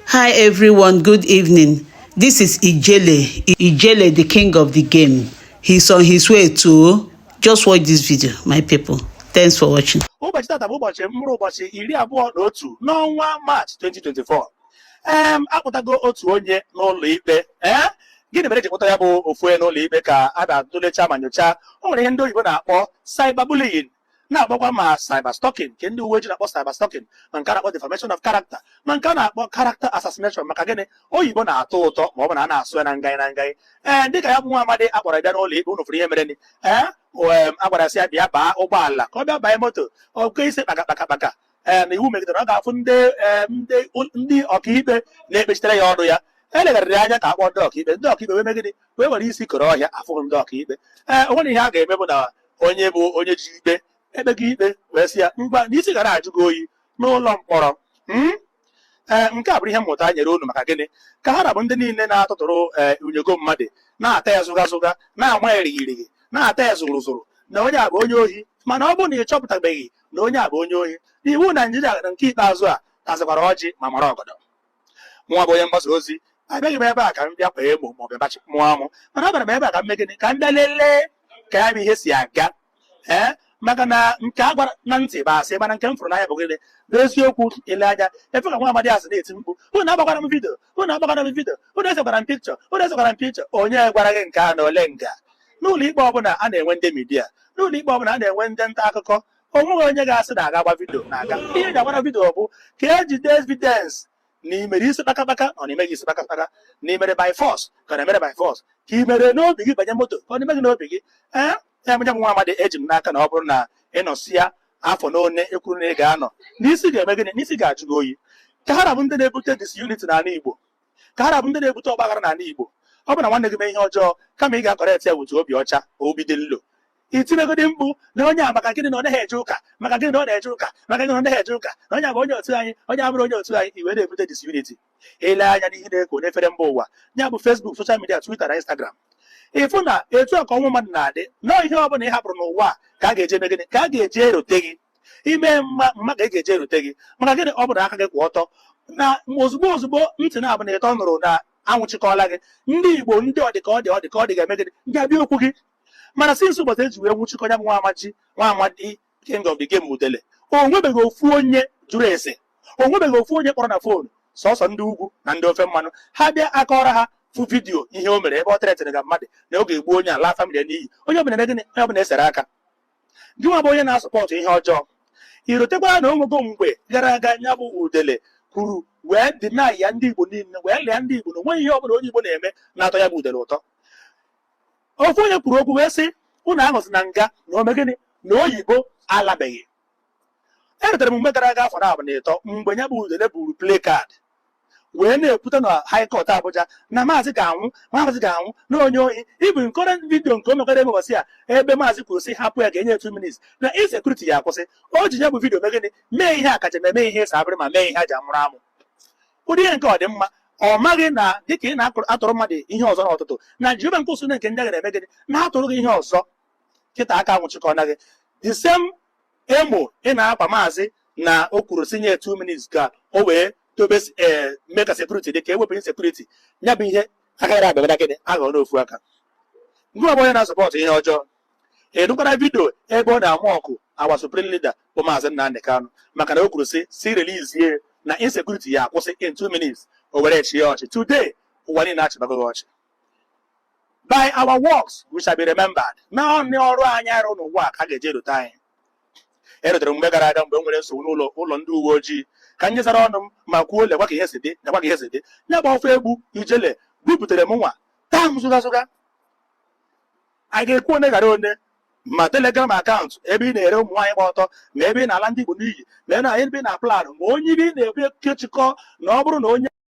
Hi everyone, good evening. This is Ijele, Ijele, the king of the game. He's on his way to just watch this video, my people. Thanks for watching. Ụbọchị tata bụ ụbọchị mkpụrụ ụbọchị 21 n'ọnwa Maachị 2024. Akpụtago otu onye n'ụlọ ikpe. Ee, gịnị mere eji kpụta ya bụ ofu onye n'ụlọ ikpe? Ka a ga-atụlecha ma nyochaa. O nwere ihe ndị oyibo na-akpọ cyberbullying, na-akpọkwa ma cyber stalking, nke ndị uwe ojii na-akpọ cyber stalking, ma nke a na-akpọ defamation of character, ma nke a na-akpọ character assassination. Maka gịnị? Oyibo na-atọ ụtọ ma ọ bụ na a na-asụ ya na ngaị na ngaị. Ee, dịka ya bụ nwa amadi akpọrọ bịa n'ụlọ ikpe, unu fụrụ ihe mere ni. Ee, a gwara sị ya bịa baa ụgbọala, ka ọ bịa banye moto oke isi kpaka kpaka kpaka. Ee, na iwu megidere ọ ga-afụ ndị ọkaikpe na-ekpechitere ya ọnụ ya. Elegharịrị anya ka akpọ ndị ọkaikpe, ndị ọkaikpe wee megide wee were isi kọrọ ọhịa, afụghị ndị ọkaikpe. Ee, o nwere ihe a ga-eme bụ na onye bụ onye ji ikpe ekpego ikpe wee sị ya ngwa, na isi gara ajụ gị oyi n'ụlọ mkpọrọ. Ee, nke a bụrụ ihe mmụta nyere unu. Maka gịnị? Ka ha rabụ ndị niile na-atụtụrụ ee unyego mmadụ, na-ata ya zụga zụga, na-ama ya rigirigi, na-ata ya zụrụ zụrụ, na onye a bụ onye ohi. Mana ọ bụrụ na ị chọpụtabeghị na onye a bụ onye ohi, na iwu Naijiria na nke ikpeazụ a tazịkwara ọjị ma mara ọgọdọ. Nwa bụ onye mgbasa ozi, abịaghị m ebe a ka m bịa kwa emo ma ọ bịa mụọ amụ, mana abịara m ebe a ka m mee gịnị? Ka m bịa lelee ka ya bụ ihe si aga. Ee, maka na nke a gwara na ntị bụ asị, mana nke m fụrụ n'anya bụ gịnị? Bụ eziokwu. Ile anya efe ka nwa amadi asị na-eti mkpu, "Unu agbakwara m video, unu agbakwara m video, unu esekwara m pikchọ, unu esekwara m pikchọ." Onye gwara gị nke a na ole nga? N'ụlọ ikpe ọbụla a na-enwe ndị media, n'ụlọ ikpe ọbụla a na-enwe ndị nta akụkọ. O nweghị onye ga-asị na aga agba video na-aga. Ihe eji agbara video bụ ka ejide evidence na imere isi kpakakpaka, ọ na imeghị isi kpakakpaka, na imere by force ka ọ na-emere by force, ka i mere n'obi gị banye moto ka ọ na-eme gị n'obi gị. Ee, ya bụ nwa amadi, eji m n'aka na ọ bụrụ na ị nọsi ya afọ n'one ekwuru na ị ga-anọ, n'isi ga-eme gịnị? N'isi ga-ajụ gị oyi. Ka ha rabụ ndị na-ebute disunity n'ala Igbo, ka ha rabụ ndị na-ebute ọgbaghara n'ala Igbo. Ọ bụ na nwanne gị mee ihe ọjọọ, kama ị ga-acorrect ya wutu obi ọcha, obi dị nlo, itinyegodi mkpu na onye a, maka gịnị na ọ naghị eje ụka, maka gịnị na ọ na-eje ụka, maka gịnị na ọ naghị eje ụka, na onye a bụ onye otu anyị, onye abụrụ onye otu anyị, iwe na-ebute disunity. Ile anya n'ihe na-eko n'efere mba ụwa, ya bụ Facebook, social media, Twitter na Instagram, ịfụ na etu a ka ọnwụ mmadụ na-adị nọọ. Ihe ọ bụla ị hapụrụ n'ụwa a, ka a ga-eje eme gịnị? Ka a ga-eje erote gị. Ime mma mma ka ị ga-eje erote gị. Maka gịnị? Ọ bụrụ aka gị kwụ ọtọ na ozugbo ozugbo ntị na-abụ na ịtọ nụrụ na anwụchikọọla gị, ndị Igbo, ndị ọdị ka ọ dị, ọ dị ka ọ dị ga-eme gịnị? Ga-abịa okwu gị. Mana since ụbọchị eji wee nwụchikọ ya bụ nwa amaji, nwa amadi, king of the game, udele, o nwebeghị ofu onye jụrụ ese, o nwebeghị ofu onye kpọrọ na phone. Sọsọ ndị ugwu na ndị ofe mmanụ, ha bịa akọrọ ha fụ video ihe o mere ebe ọ threatenịrị ga mmadụ na ọ ga-egbu onye ala family n'iyi. Onye ọbụla gịnị? Onye ọbụla esere aka. Gị nwa bụ onye na-asupport ihe ọjọọ, irotekwara na onwego mgbe gara aga ya bụ udele kwuru wee deny ya ndị Igbo niile, wee lee ndị Igbo na onweghị ihe ọbụla onye Igbo na-eme na-atọ ya bụ udele ụtọ. Ofu onye kwuru okwu wee sị unu aṅụsị na nga na ome gịnị na oyibo alabeghị. Eretere m mgbe gara aga, afọ na 23, mgbe ya bụ udele buru placard wee na-ekwute na High Court Abuja na maazị ga-anwụ, maazị ga-anwụ, na onye ohi ibu nkọrọ video nke o mekwara emebọsị ya, ebe maazị kwuru sị hapụ ya, ga-enye 2 minutes na insecurity ya akwụsị. O ji ya bụ video mee gịnị? Mee ihe akaja, ma mee ihe ịsa abịrị, ma mee ihe aja amụrụ amụ. Ụdị ihe nke ọ dị mma, ọ maghị na dịka ị na-atụrụ mmadụ ihe ọzọ n'ọtụtụ na Jehova nke usoro nke ndị agha na-eme gịnị? Na-atụrụ gị ihe ọzọ. Kịta aka nwụchikọna gị. The same emo ị na-akwa maazị na o kwuru si nye 2 minutes ka o wee dobe, ee, mee ka security dị, ka ewepụ insecurity, ya bụ ihe agaghị abịabara gịnị? Aghọ n'ofu aka. Ngị bụ onye na-asupport ihe ọjọọ, ịnụkwara video ebe ọ na-amụ ọkụ our supreme leader bụ Maazị Nnamdi Kanu, maka na o kwuru sị si releasezie na insecurity ya akwụsị in 2 minutes, o were chie ọchị. Today ụwa niile achịbago gị ọchị. By our works we shall be remembered. Naanị ọrụ anyị arụ n'ụwa ka a ga-eji erote anyị. Erotere mgbe gara aga, mgbe m nwere nsogbu n'ụlọ ụlọ ndị uwe ojii, ka m nyezara ọnụ m ma kwuo, lekwa ka ihe si dị, lekwa ka ihe si dị. Ya bụ ofe egbu ijele buputere m nwa taa m zụga zụga. A ga-ekwu one gara one ma Telegram account ebe ị na-ere ụmụ nwaanyị gba ọtọ, ma ebe ị na-ala ndị Igbo n'iyi, ma ebe ị na-aplan, ma onye ibe ị na-ekwu kechikọ na ọ bụrụ na onye